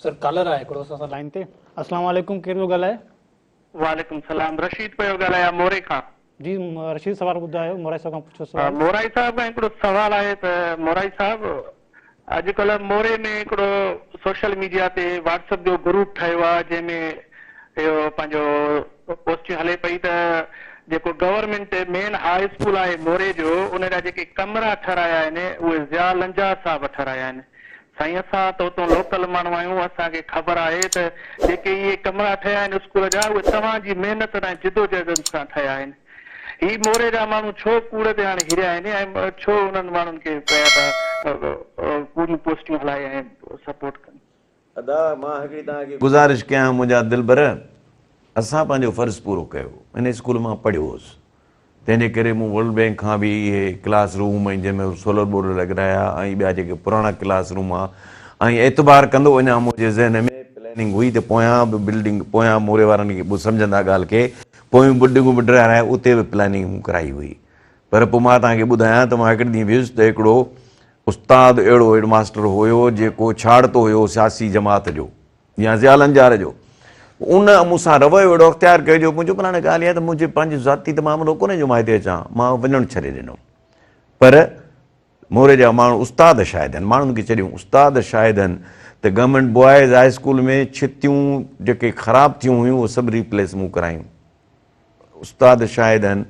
سر caller آهي هڪڙو اسان سان لائين تي. اسلام عليڪم ڪير پيو ڳالهائي؟ وعليڪم سلام رشيد پيو ڳالهايان موري کان. جي رشيد سوال ٻڌايو مورائي صاحب کان پڇو سوال. مورائي صاحب کان هڪڙو سوال آهي ته مورائي صاحب اڄڪلهه موري ۾ هڪڙو سوشل ميڊيا تي واٽس اپ جو گروپ ٺهيو آهي جنهن ۾ اهو پنهنجو پوسٽيون هلي پئي ته جيڪو گورنمينٽ مين هاء اسڪول آهي موري جو ان جا جيڪي ڪمرا ٺهرايا آهن اهي ضياء لنجار صاحب ٺهرايا آهن سائين اسان ته اتون لوڪل ماڻهو آهيون اسان کي خبر آهي ته جيڪي اهي ڪمرا ٺهيا آهن اسڪول جا اهي توهان جي محنت ۽ جدوجهدن سان ٺهيا آهن هي موري جا ماڻهو ڇو ڪوڙ تي هاڻي هريا آهن ۽ ڇو انهن ماڻهن کي پيا ٿا ڪوڙيون پوسٽيون هلائي ۽ سپورٽ ڪن. ادا مان هڪڙي توهان کي گذارش ڪيان منهنجا دلبر اسان پنهنجو فرض پورو ڪيو ان اسڪول مان پڙهيو هوس تنهن جي ڪري مون ورلڊ بينڪ کان به اهي ڪلاس روم ۽ جنهن ۾ سولر بورڊ لڳرايا ۽ ٻيا جيڪي پراڻا ڪلاس روم ها ۽ اعتبار ڪندو وڃان منهنجي ذهن ۾ پلاننگ هئي ته پويان به بلڊنگ پويان موري وارن کي به سمجهندا ڳالهه کي پويون بلڊنگون به ڊهرائي اتي به پلاننگ مون ڪرائي هئي پر پوء مان توهان کي ٻڌايان ته مان هڪڙي ڏينهن ويس ته هڪڙو استاد اهڙو هيڊ ماستر هيو جيڪو ڇاڙتو هيو سياسي جماعت جو يا ضياء لنجار جو ان مون سان رويو اهڙو اختيار ڪيو جو منهنجو فلاڻي ڳالهه اها ته منهنجي پنهنجي ذاتي ته معاملو ڪونهي جو مان هتي اچان مان وڃڻ ڇڏي ڏنو پر موري جا ماڻهو استاد شاهد آهن ماڻهن کي ڇڏيون استاد شاهد آهن ته گورنمينٽ بوائز هاء اسڪول ۾ ڇتيون جيڪي خراب ٿيون هيون اهي سڀ ريپليس مون ڪرايون استاد شاهد آهن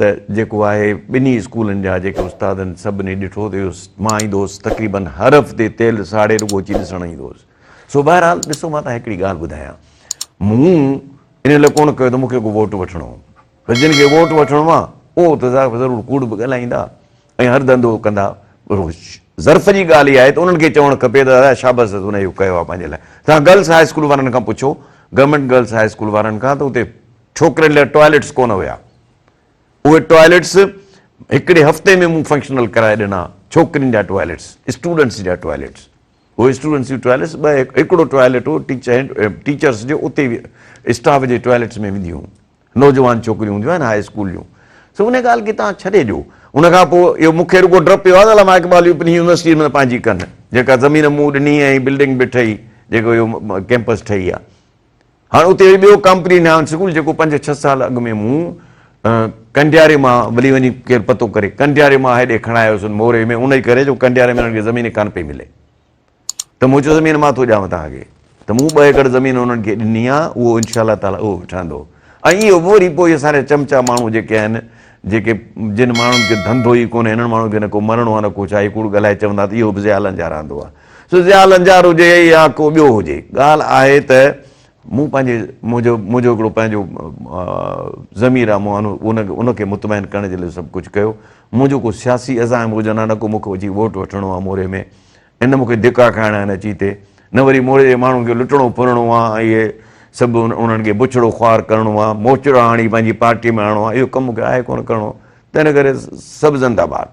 ته جيڪو آهي ٻنهي اسڪولن جا جيڪي استاد آهن سڀني ڏٺو ته اهو مان ايندو هوس تقريبن هر هفتي تيل ساڙي رڳو اچي ڏسڻ ايندو هوس سو بهرحال ڏسو مان تان هڪڙي ڳالهه ٻڌايان مون ان لاء ڪونه ڪيو ته مون کي ڪو ووٽ وٺڻو هو پر جن کي ووٽ وٺڻو آهي اهو ته ضرور ڪوڙ به ڳالهائيندا ۽ هر ڌنڌو ڪندا ظرف جي ڳالهه اها آهي ته انهن کي چوڻ کپي ته دادا شابس ان اهو ڪيو آهي پنهنجي لاء توهان گرلس هاء اسڪول وارن کان پڇو گورنمينٽ گرلس هاء اسڪول وارن کان ته اتي ڇوڪرين لاء ٽوائليٽس ڪونه هيا اهي ٽوائليٽس هڪڙي هفتي ۾ مون فنڪشنل ڪرائي ڏنا ڇوڪرين جا ٽوائليٽس اسٽوڊنٽس جا ٽوائليٽس اهي اسٽوڊنٽس جون ٽوائليٽس ٻه هڪڙو ٽوائليٽ هو ٽيچرس جو اتي اسٽاف جي ٽوائليٽس ۾ وينديون هيون نوجوان ڇوڪريون هونديون آهن هاء اسڪول جون سو ان ڳالهه کي توهان ڇڏي ڏيو ان کان پوء اهو مون کي رڳو ڊپ پيو آهي ته علامه اقبال يوپن يونيورسٽي ۾ پنهنجي ڪن جيڪا زمين مون ڏني ۽ بلڊنگ به ٺهي جيڪو اهو ڪيمپس ٺهي آهي هاڻ اتي وري ٻيو ڪامپريهنسو اسڪول جيڪو پنج ڇهه سال اڳ ۾ مون ڪنڊياري مان ڀلي وڃي ڪير پتو ڪري ڪنڊياري مان هيڏي کڻايو هوس موري ۾ ان ڪري جو ڪنڊياري ۾ انهن کي زمين ڪانه پئي ملي ته مون چيو زمين مان ٿو ڏيانو توهان کي ته مون ٻه ايڪڙ زمين انهن کي ڏني آ اهو انشاء الله تعالٰي اهو به ٺهندو ۽ اهو به وري پوء اسان جا چمچا ماڻهو جيڪي آهن جيڪي جن ماڻهن کي ڌنڌو ئي ڪونهي انهن ماڻهن کي نه ڪو مرڻو آ نه ڪو ڇا هي ڪوڙ ڳالهائي چوندا ته اهو به ضياء لنجار آندو آ سو ضياء لنجار هجي يا ڪو ٻيو هجي ڳالهه آهي ته مون پنهنجي منهنجو منهنجو هڪڙو پنهنجو ضمير آ مون ان ان کي مطمئن ڪرڻ جي لاء سڀ ڪجهه ڪيو منهنجو ڪو سياسي عزائم هجن ها نه ڪو مون کي اچي ووٽ وٺڻو آ موري ۾ ۽ نه مون کي ڌڪا کائڻا آهن اچي هتي، نه وري موري جي ماڻهن کي لٽڻو ڦرڻو آهي ۽ اهي سڀ انهن کي بڇڙو خوار ڪرڻو آهي، موچڙا هڻي پنهنجي پارٽيء ۾ آڻڻو آهي، اهو ڪم مون کي آهي ڪونه ڪرڻو، تنهن ڪري سڀ زنده باد.